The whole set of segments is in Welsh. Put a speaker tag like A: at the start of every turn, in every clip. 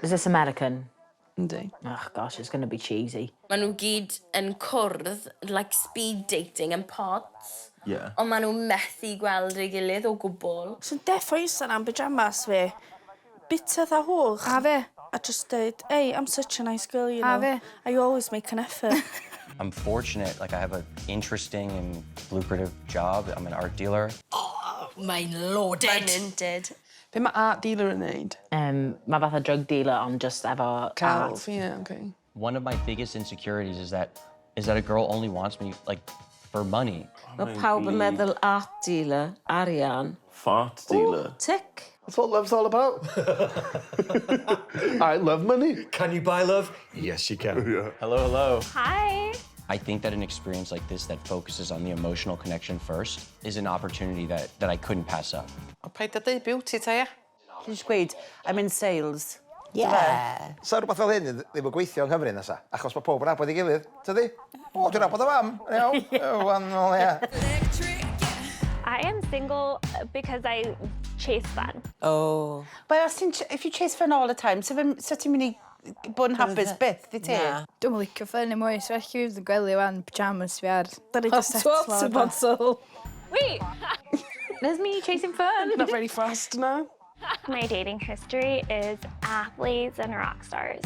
A: Is this American?
B: Yndi.
A: Oh gosh, it's going to be cheesy.
C: Maen nhw gyd yn cwrdd, like speed dating yn pods. Ond maen nhw methu gweld ei gilydd o gwbl.
D: Sy'n deffo isa na'n pyjamas fi. Bita dda hwch.
E: A fe.
D: A just deud, "Hey, I'm such a nice girl, you
E: A
D: know.
E: fe.
D: I always make an effort."
F: I'm fortunate, like I have an interesting and lucrative job. I'm an art dealer.
G: Mae'n loaded.
C: Mae'n minted.
B: Be mae art dealer yn neud?
A: Mae fatha drug dealer ond just efo art.
B: Celf, yeah, okay.
F: One of my biggest insecurities is that a girl only wants me like for money.
H: Mae pawb yn meddwl art dealer, arian.
I: Fart dealer.
H: Tick.
I: That's what love's all about. I love money.
J: Can you buy love? Yes, you can.
F: Hello, hello.
K: Hi.
F: I think that an experience like this that focuses on the emotional connection first is an opportunity that I couldn't pass up.
L: O, paid â deud beauty ta, ia?
M: Ti'n just gweud, "I'm in sales."
H: Yeah.
N: Sa rhywbeth fel hyn ddim yn gweithio yng Nghymru nasa, achos mae pob yn nabod ei gilydd, tydi? O, dwi'n nabod y fam, iawn. Wan, o, ia.
K: I am single because I chase fun.
L: Oh.
M: Well, os ti'n, if you chase fun all the time, so ti'n mynd i bod yn hapus byth, di ti?
L: Na.
E: Dwi'n licio fun i mwy, so felly fi fydd yn gwely wan, pyjamas fi ar.
D: Da ni 'di setlo
E: Water
D: ar
E: bottle.
K: Wait.
A: There's me chasing fun.
B: Not very fast now.
K: My dating history is athletes and rock stars.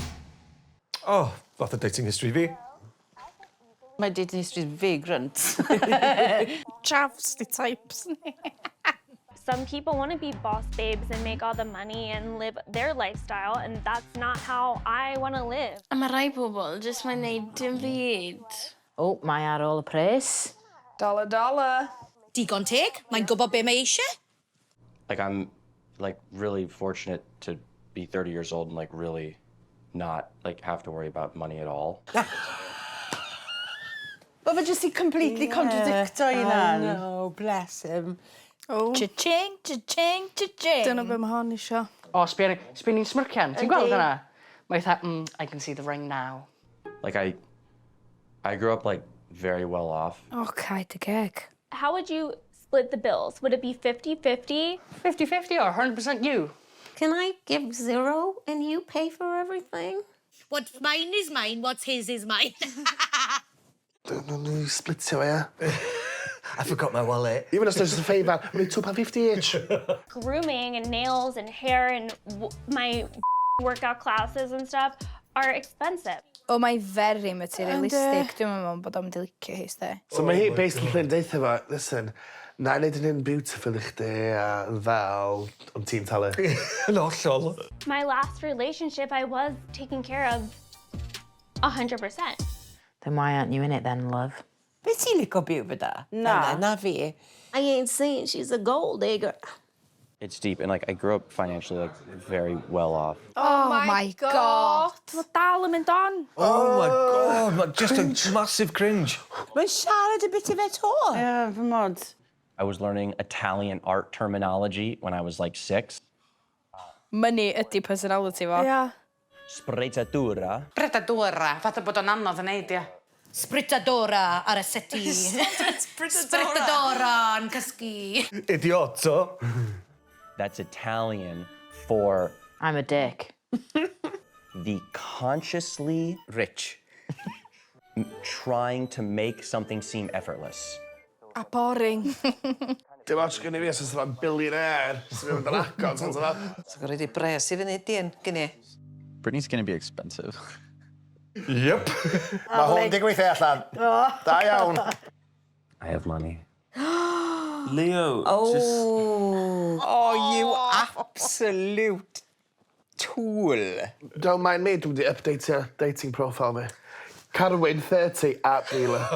J: Oh, fath o dating history fi.
M: My dating history is vagrant.
D: Chavs di types ni.
K: Some people want to be boss babes and make all the money and live their lifestyle, and that's not how I want to live.
C: A mae rai pobl jyst mae'n neud dim byd.
A: Oh, mae ar ôl y pres.
B: Dollar, dollar.
G: Digon teg, mae'n gwybod be mae eisiau.
F: Like I'm like really fortunate to be 30 years old and like really not like have to worry about money at all.
M: Mae fe jyst i completely contradicto i
L: I
M: hunan.
L: know, bless him.
D: Oh.
E: Cha-ching, cha-ching, cha-ching.
D: Dyna be mae hon isio.
O: O, sbio sbio ni'n smircian. Ti'n gweld hwnna? Mae fatha, "I can see the ring now."
F: Like I grew up like very well off.
E: O, cau dy geg.
K: How would you split the bills? Would it be 50-50?
O: 50-50 or 100% you?
H: Can I give zero and you pay for everything?
G: What's mine is mine, what's his is mine.
I: Dwi'n nhw'n splitio fe, ia.
J: I forgot my wallet.
I: Even os there's a favour, we need £2.50 each.
K: Grooming and nails and hair and my workout classes and stuff are expensive.
E: O, mae very materialistic. Dwi'n meddwl bod o'n mynd i licio hi, ste.
I: So mae hi basically yn deutha fo, "Listen, na i wneud yn hyn beautiful i chdi a yn fel, ond ti'n talu."
J: Yn hollol.
K: My last relationship, I was taken care of 100%.
A: Then why aren't you in it then, love?
L: Be ti'n licio byw fyda?
M: Na.
L: Na fi.
H: I ain't saying she's a gold digger.
F: It's deep and like I grew up financially like very well off.
E: Oh, my God.
D: Mae dal yn mynd on.
J: Oh my God, just a massive cringe.
L: Mae'n siarad y bit i fe to.
M: Ie, fy mod.
F: I was learning Italian art terminology when I was like 6.
E: Money ydy personality fo.
D: Ia.
F: Sprezzatura.
L: Bredadora, fatha bod o'n anodd yn neud, ia.
G: Sbritadora ar y seti. Sbritadora yn cysgu.
J: Idioto.
F: That's Italian for
A: I'm a dick.
F: the consciously
J: Rich.
F: trying to make something seem effortless.
D: A boring.
I: Dim ots gen i fi os oes yna billionaire sy'n mynd yn agor, ti'n gwybod?
L: So gorau di bres i fyny dyn, gyn i.
P: Brittany's gonna be expensive.
J: Yep.
N: Mae hwn di gweithio allan. Da iawn.
F: I have money.
I: Leo, just
H: Oh.
L: Oh, you absolute tool.
I: Don't mind me, dwi'n wedi update dating profile fi. Carwyn 30 at dealer.